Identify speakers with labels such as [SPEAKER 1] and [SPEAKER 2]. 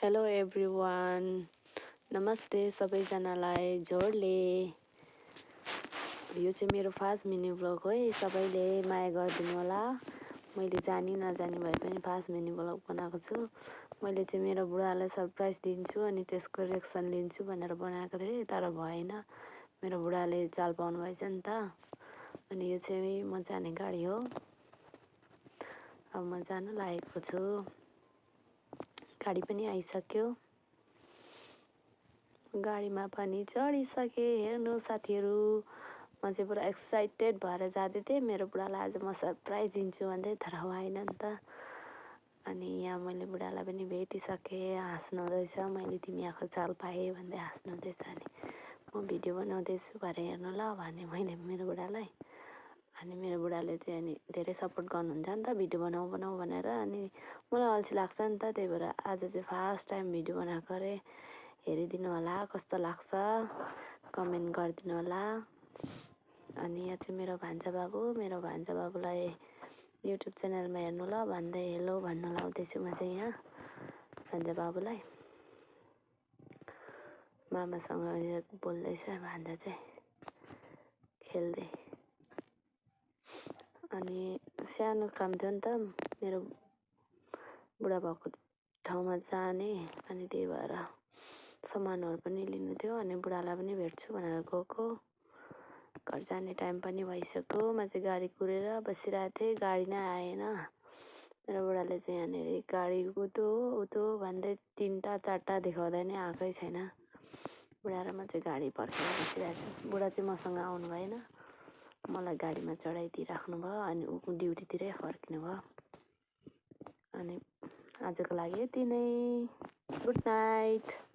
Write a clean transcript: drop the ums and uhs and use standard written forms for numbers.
[SPEAKER 1] Hello everyone, नमस्ते सबैजनालाई जोडले। यो चाहिँ मेरो फर्स्ट मिनी ब्लग हो है, सबैले माया गरिदिनु होला। मैले जानी नजानी भए पनि फर्स्ट मिनी ब्लग बनाएको छु। मैले चाहिँ मेरो बुढालाई सरप्राइज दिन्छु अनि त्यसको रिएक्सन लिन्छु भनेर बनाएको थिएँ, तर भएन। मेरो बुढाले चाल पाउनु भएछ नि त। अनि यो चाहिँ म जाने गाडी हो। अब म जान लागेको छु। गाडी पनि आइसक्यो। गाडीमा पनि चढिसकेँ। हेर्नु साथीहरू, म चाहिँ पुरा एक्साइटेड भएर जाँदै थिएँ। मेरो बुढालाई आज म सरप्राइज दिन्छु भन्दै, तर भएन नि त। अनि यहाँ मैले बुढालाई पनि भेटिसकेँ। हाँस्नुहुँदैछ, मैले तिमी आएको चाल पाएँ भन्दै हाँस्नुहुँदैछ। अनि म भिडियो बनाउँदैछु भरे हेर्नु ल भने मैले मेरो बुढालाई। अनि मेरो बुढाले चाहिँ अनि धेरै सपोर्ट गर्नुहुन्छ नि त भिडियो बनाऊ भनेर। अनि मलाई अल्छी लाग्छ नि त, त्यही भएर आज चाहिँ फर्स्ट टाइम भिडियो बनाएको अरे। हेरिदिनु होला कस्तो लाग्छ, कमेन्ट गरिदिनु होला। अनि यहाँ चाहिँ मेरो भान्जा बाबुलाई युट्युब च्यानलमा हेर्नु ल भन्दै हेलो भन्नु लाउँदैछु म चाहिँ यहाँ भान्जा बाबुलाई। मामासँग बोल्दैछ भान्जा चाहिँ खेल्दै। अनि सानो काम थियो नि त मेरो बुढा भएको ठाउँमा जाने, अनि त्यही भएर सामानहरू पनि लिनु थियो। अनि बुढालाई पनि भेट्छु भनेर गएको। घर जाने टाइम पनि भइसक्यो। म चाहिँ गाडी कुरेर बसिरहेको थिएँ, गाडी नै आएन। मेरो बुढाले चाहिँ यहाँनिर गाडी उतो भन्दै 3टा 4टा देखाउँदै नै आएकै छैन। बुढा र म चाहिँ गाडी पर्खेर बसिरहेको छु। बुढा चाहिँ मसँग आउनु भएन, मलाई गाडीमा चढाइदिइराख्नु भयो। अनि ऊ ड्युटीतिरै फर्किनु भयो। अनि आजको लागि यति नै। Good night.